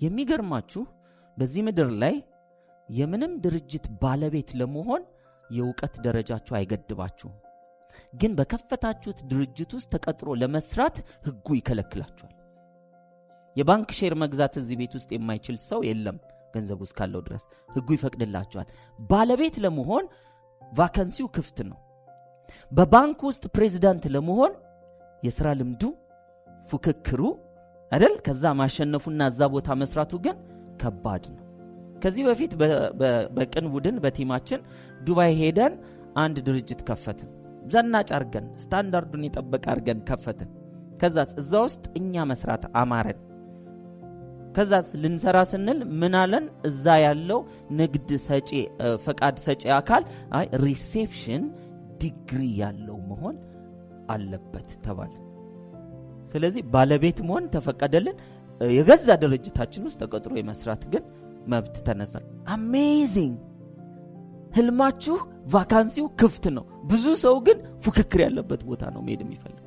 የሚገርማችሁ በዚህ ምድር ላይ የምንም ድርጅት ባለቤት ለመሆን የእውቀት ደረጃችሁ አይገድባችሁም። ግን በከፈታችሁት ድርጅት ውስጥ ተቀጥሮ ለመስራት ህጉ ይከለክላችኋል። የባንክ share መግዛት እዚህ ቤት ውስጥ የማይችል ሰው የለም፣ ገንዘቡ እስካለው ድረስ ህጉ ይፈቅድላችኋል። ባለቤት ለመሆን vacancy ው ክፍት ነው። በባንክ ውስጥ ፕሬዚዳንት ለመሆን የሥራ ልምዱ፣ ፉክክሩ አይደል? ከዛ ማሸነፉና እዛ ቦታ መስራቱ ግን ከባድ ነው። ከዚህ በፊት በቅን ቡድን በ team ኣችን ዱባይ ሄደን አንድ ድርጅት ከፈትን። ዘናጭ አርገን፣ ስታንዳርዱን የጠበቀ አርገን ከፈትን። ከዛስ እዛ ውስጥ እኛ መስራት አማረን። ከዛስ ልንሰራ ስንል ምን አለን? እዛ ያለው ንግድ ሰጪ፣ ፈቃድ ሰጪ አካል አይ reception ዲግሪ ያለው መሆን አለበት ተባለ። ስለዚህ ባለቤት መሆን ተፈቀደልን። የገዛ ድርጅታችን ውስጥ ተቀጥሮ የመስራት ግን መብት ተነሳ። Amazing! ህልማችሁ vacancy ው ክፍት ነው። ብዙ ሰው ግን ፉክክር ያለበት ቦታ ነው መሄድ የሚፈልግ።